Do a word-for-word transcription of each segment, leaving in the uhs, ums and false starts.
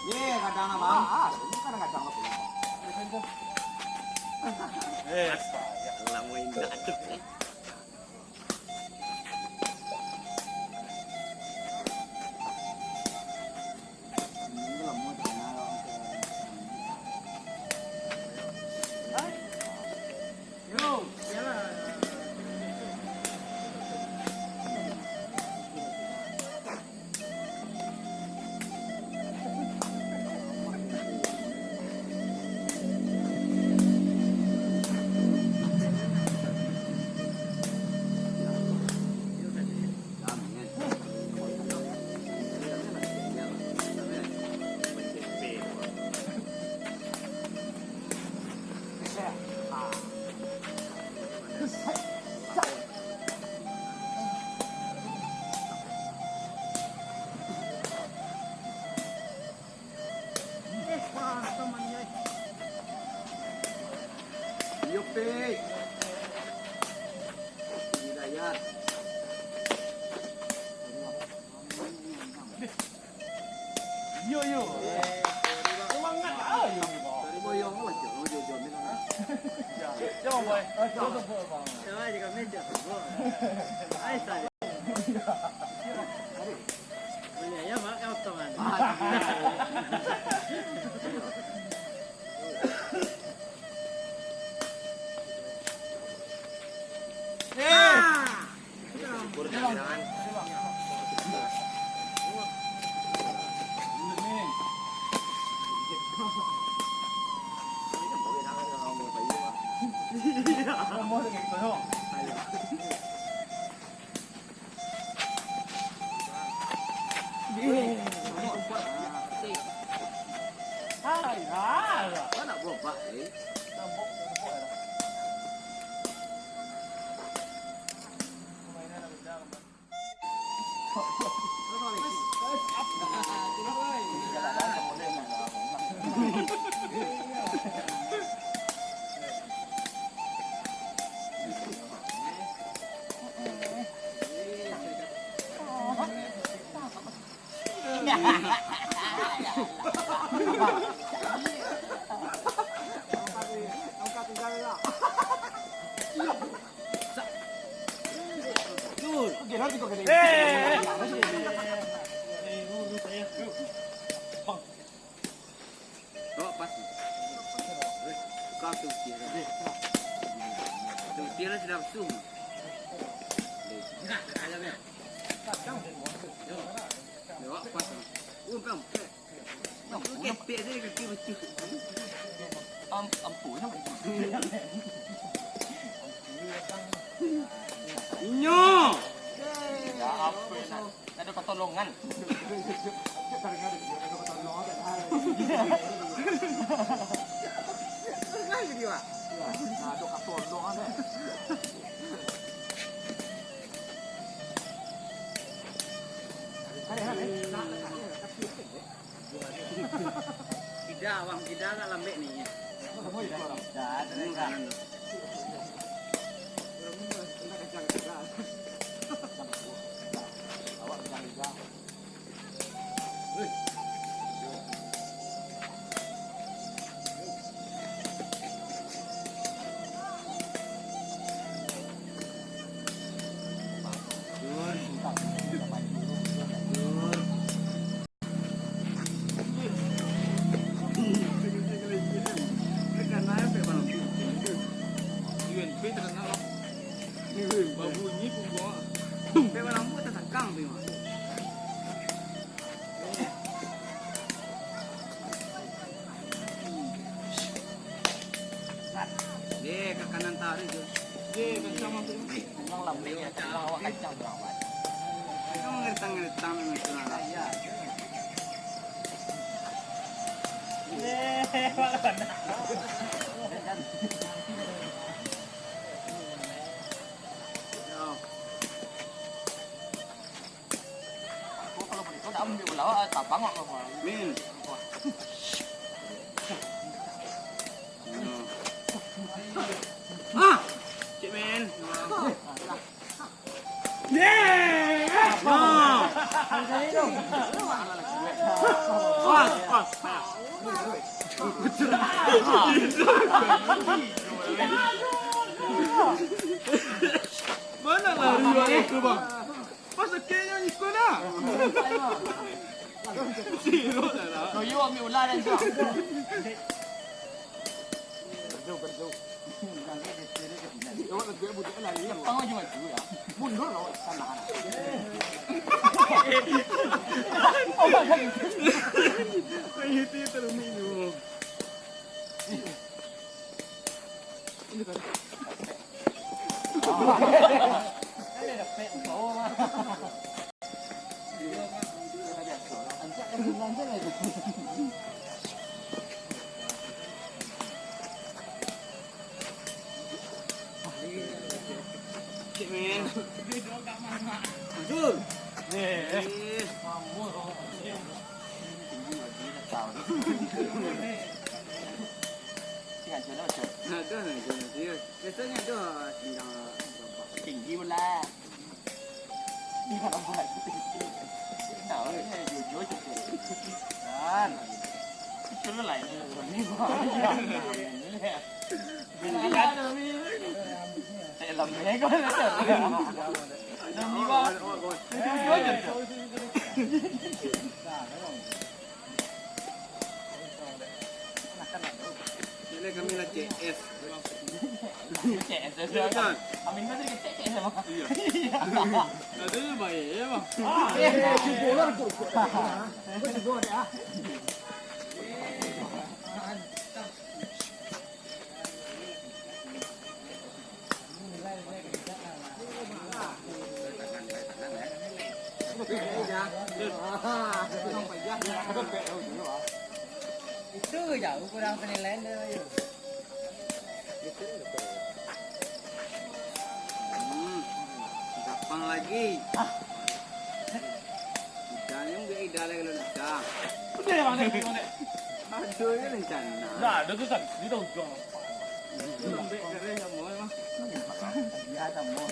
Ye, kadang abang. Ah, ini kadang-kadang apa? Eh, lama indah tu. Iyo, Pe. Hidayat. Iyo, iyo. Semangat, ah, iyo, iyo. Dari boyong lah, Cok. Lo jojo ni lah. Ya, coba, boy. Coba, boy, bang. Coba aja kami, Cok. Ai, salah. Boleh, ya, Mak, kau teman. Awak pas. Buka tu, kira. Tu, kira sudah busung. Nah, ada ni. Yo, awak pas. Uh, kampret. Kepek saja kaki batu. Am-, ampun. Inyo. Ya, apa nak? Ada pertolongan. Ada pertolongan, eh. Kida, awak kida agak lambek ni. Kida, kida. Awak kida, kida. Ye, ka kanan tarik tu. Ye, kancang masuk. Memang lambek ya, memang awak kancang tu, awak. Memang ngeretang-ngeretang memang tu lah. Iya. Ye, malah kena. Yo. Aku kalau begitu dah ambil bola, ah, tabang kok kau. Min. Ah, cik Min. Yeay. No. Mana lari awak tu, bang? Pas sakiknyo ikut lah. Sirok dah lah. Toyo ambil ular dan siap. Jauh, jauh. Awak lagi budak lari. Jepang maju-maju ya. Mundur awak sana. Itu terlalu minum. Ado, ado, ado. Biasonyo ado singgah tinggi pulo. Kan. Itu lain. Ini, Bang. Ini, Bang. Eh, lambek kau. Demi, Bang. Jujur aja, Cok. Ini kami lah C S. C S aja. Kan? Amin kau tadi kecek C S sama. Iya. Tadi baik ya, Bang. Ah, eh, cukup lah, cukup. Cukup deh, ah. Itu jauh kurang penilaian dia, Bayu. Hmm, gampang lagi. Udah ni, ambil ida lagi kalau nak dah. Udah ya, Bang, Dek, Bang, Dek. Aduh, ini rencana. Dah, dah tu kan, di ujung. Lambek kering sama, Bang. Ya, sama.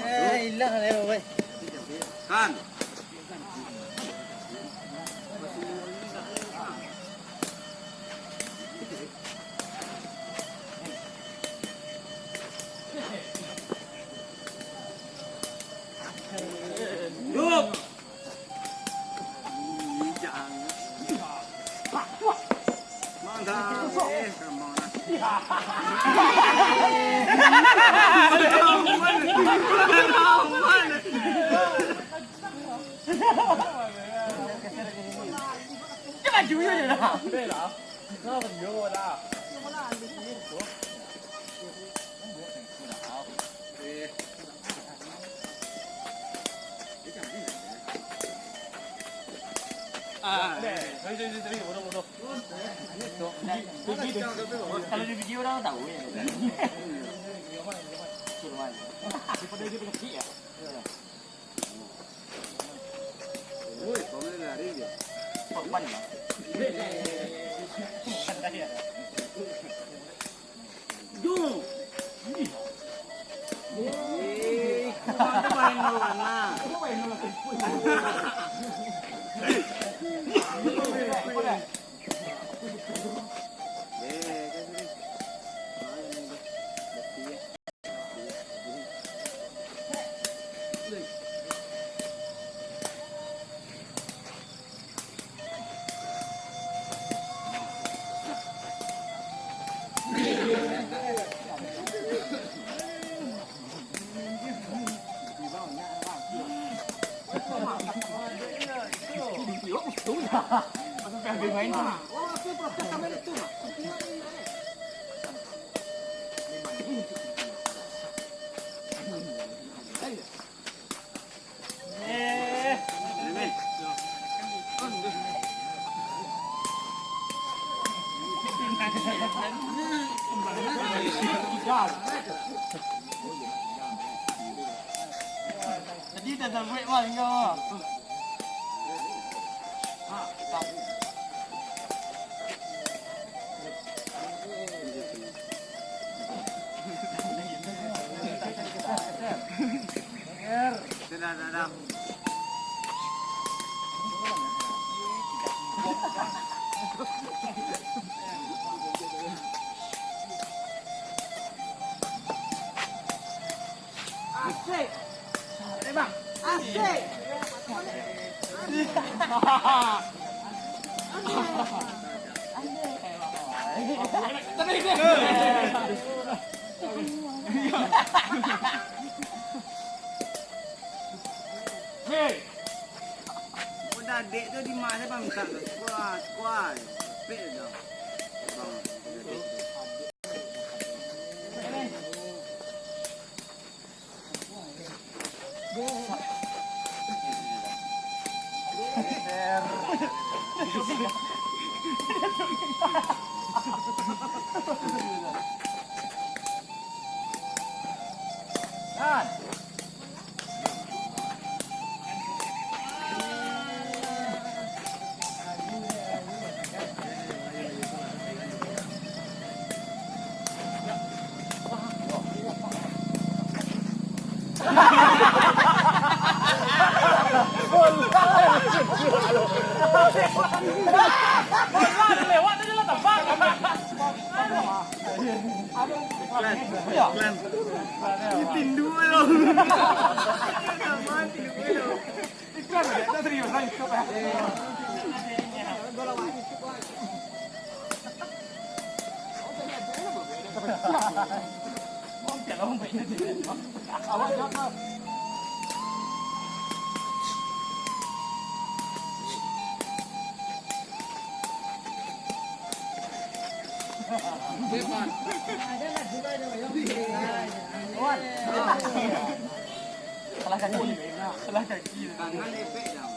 Eh, ilang lah, weh. Kan. Duh. Mantap. Eh, kemana? Kalau di video orang tahu ya. Suruh aja. Daripada dia penyakit ya. Woi, kau ni lari je. Korban, Bang. Jom. Eh, kau tu main dulu, Wana. Eh, kan sini. Main dulu. Jadi dah dah buat mah enggau mah. Sudah, sudah, sudah. Asik. Asik. Hei. Udah dek tu di mana, Bang? Minta tu. Kuat, kuat. Pek dah. Bang, udah dek tu. Iklan. Iklan. Ditindu lo. Iklan, tak serius, tak serius. Awak siapa? Salah kaki. Salah kaki. Tangan epek dah.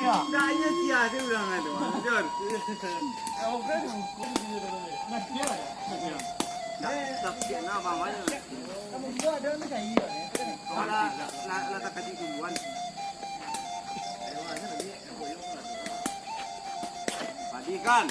Dah, iyo sia tu urang tu, Jor. Dah, dah, sia nah, bang, mana? Lah, lah, lah, tak kaji duluan. Padi kan?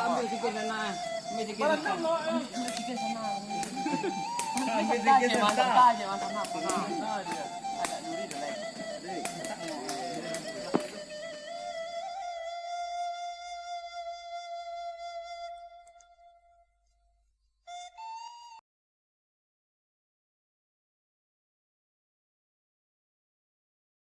Ambil sikit sana. Ambil sikit sana. Ambil sikit sana. Ambil sikit sana. Agak duri dah, lai.